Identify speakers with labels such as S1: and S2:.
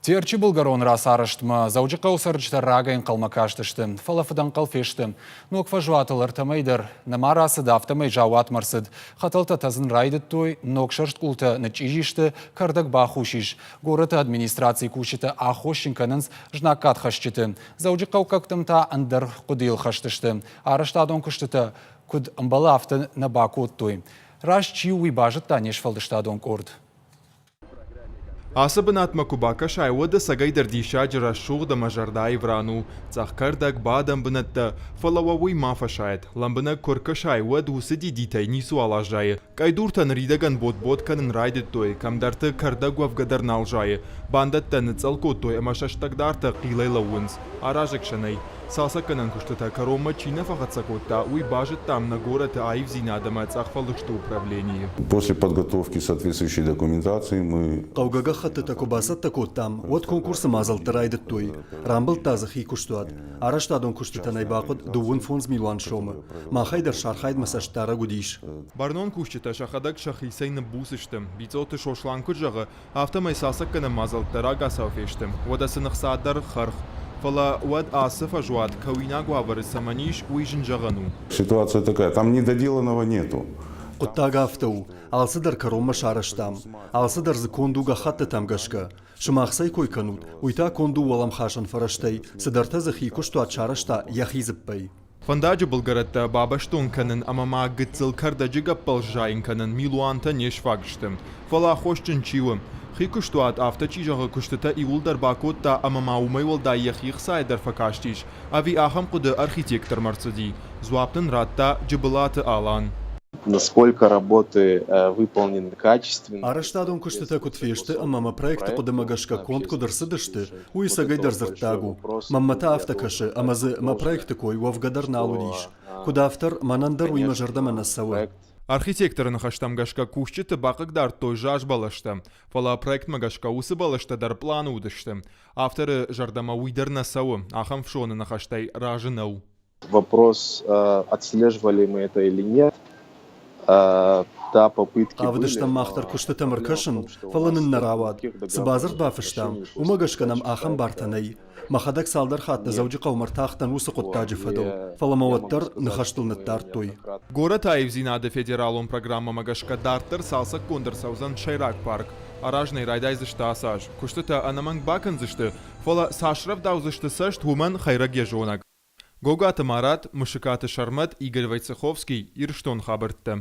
S1: Терчы былгӕрон рацарӕзтмӕ Дзӕуджыхъӕуы цӕрджытӕ рагӕй ӕнхъӕлмӕ кастысты, фӕлӕ фыдӕнхъӕл фесты. Ног фӕзуатыл ӕртӕмӕй дӕр нӕма рацыд, афтӕмӕй заууатмӕ ӕрцыд. Хӕтӕлтӕ тӕдзын райдыдтой, ног сӕрст къултӕ нычъчъизи сты, кӕрдӕг бахус ис. Горӕты администрацийы кусджытӕ аххосджын кӕнынц знаггадхӕсджыты. Дзӕуджыхъӕуккӕгтӕм та ӕндӕр хъуыдыйыл хӕст сты. Арӕзтадон куыстытӕ куыд ӕмбӕлы, афтӕ нӕ бакодтой. Раст чи у, уый базыдта не сфӕлдыстадон къорд.
S2: Ацы бынатмӕ куы бакӕсай, уӕд ӕцӕгӕйдӕр диссаджы рӕсугъд ӕмӕ зӕрдӕаив ран у. Цъӕх кӕрдӕг, бадӕн бынӕттӕ, фӕлӕ уӕ уый ма фӕсайӕд. Лӕмбынӕг куы ӕркӕсай, уӕд уыцы дидитӕй ницыуал аззайы. Къӕйдуртӕ ныридӕгӕн бот-бот кӕнын райдыдтой, кӕмдӕрты кӕрдӕг уӕвгӕ дӕр нал зайы. Бандӕттӕ ныцъцъӕл кодтой ӕмӕ сӕ стӕгдартӕ хъилӕй лӕууынц. Аразӕг сӕ нӕй. Цалцӕггӕнӕн куыстытӕ кӕронмӕ чи нӕ фӕхӕццӕ кодта, уый базыдтам нӕ горӕты аивдзинад ӕмӕ цъӕхфӕлысты управленийы.
S3: После подготовки соответствующей документации мы
S4: Хъӕугӕ гӕххӕттытӕ куы бацӕттӕ кодтам, уӕд конкурсы мадзӕлттӕ райдыдтой. Рамбылдта дзы хи куыстуат. Арӕзтадон куыстытӕн ӕй бахъуыд 25 милуан сомы. Махӕй дӕр сӕ архайдмӕ цӕстдарӕг уыдис.
S2: Бӕрнон кусджытӕ сӕхӕдӕг сӕхицӕй ныббуц сты. Бицъоты Сослан куыд зӕгъы, Афтӕмӕй цалцӕггӕнӕн мадзӕлттӕ рагацау фесты, уӕдӕ сын ӕхца дӕр хӕрх. Фӕлӕ уӕд ацы фӕзуат кӕуинаг уавӕры цӕмӕн ис, уый зын зӕгъӕн у.
S3: Ситуация такая, там недоделанного нету.
S4: Хъуыддаг афтӕ у, алцыдӕр кӕронмӕ сарӕзтам. Алцыдӕр дзы конд у гӕххӕттытӕм гӕсгӕ. Сымах цӕй кой кӕнут, уый та конд у уӕлӕмхасӕн фӕрӕзтӕй, цыдӕртӕ дзы хи куыстуат сарӕзта йӕхи дзыппӕй.
S2: Фӕндаджы былгӕрӕттӕ бабӕстон кӕнын ӕмӕ ма гыццыл кӕрдӕджы гӕппӕл сзайын кӕнын милуантӕ не сфаг сты. Фӕлӕ аххосджын чи у? Хи куыстуат афтӕ чи зӕгъы, куыстытӕ иууылдӕр бакодта ӕмӕ ма уымӕй уӕлдай йӕхи хцайӕ дӕр фӕкастис, ӕви ахӕм хъуыды архитектормӕ ӕрцыди? Дзуапп нын радта Джыбылаты Алан.
S5: Насколько работы выполнены качественно.
S4: Арӕзтадон куыстытӕ куыд фесты ӕмӕ мӕ проекты хъуыдымӕ гӕсгӕ конд куыд ӕрцыдысты, уый ӕцӕгӕйдӕр дзырддаг у. Мӕнмӕ та афтӕ кӕсы, ӕмӕ дзы мӕ проекты кой уӕвгӕ дӕр нал уыдис. Куыд автор, мӕнӕн дӕр уый мӕ зӕрдӕмӕ нӕ цӕуы.
S2: Архитекторы ныхӕстӕм гӕсгӕ кусджыты бахъыгдардтой заз бӕлӕстӕ, фӕлӕ проектмӕ гӕсгӕ уыцы бӕлӕстӕ дӕр пъланы уыдысты. Авторы зӕрдӕмӕ уый дӕр нӕ цӕуы, ахӕм фсоны ныхӕстӕй разы нӕу.
S5: Вопрос, отслеживали мы это или нет, да, попытки
S4: Хъавыдыстӕм мах дӕр куыстытӕм ӕркӕсын, фӕлӕ нын нӕ рауад. Цы бадзырд бафыстам, уымӕ гӕсгӕ нӕм ахӕм бартӕ нӕй. Мӕхӕдӕг цалдӕр хатты Дзӕуджыхъӕумӕ ӕртахтӕн уыцы хъуыддаджы фӕдыл, фӕлӕ мӕ уӕддӕр ныхӕстыл ныддардтой.
S2: Горӕты аивдзинады федералон программӕмӕ гӕсгӕ дарддӕр цалцӕггонд ӕрцӕудзӕн сӕйраг парк. Аразынӕй райдайдзысты ацы аз. Куыстытӕ ӕнӕмӕнг бакӕндзысты, фӕлӕ цас рӕвдаудзысты цӕст, уымӕн хӕйрӕг йӕ зонӕг. Гогаты Марат, Мысыкаты Сӕрмӕт, Игорь Войцеховский, Ирыстон хабӕрттӕ.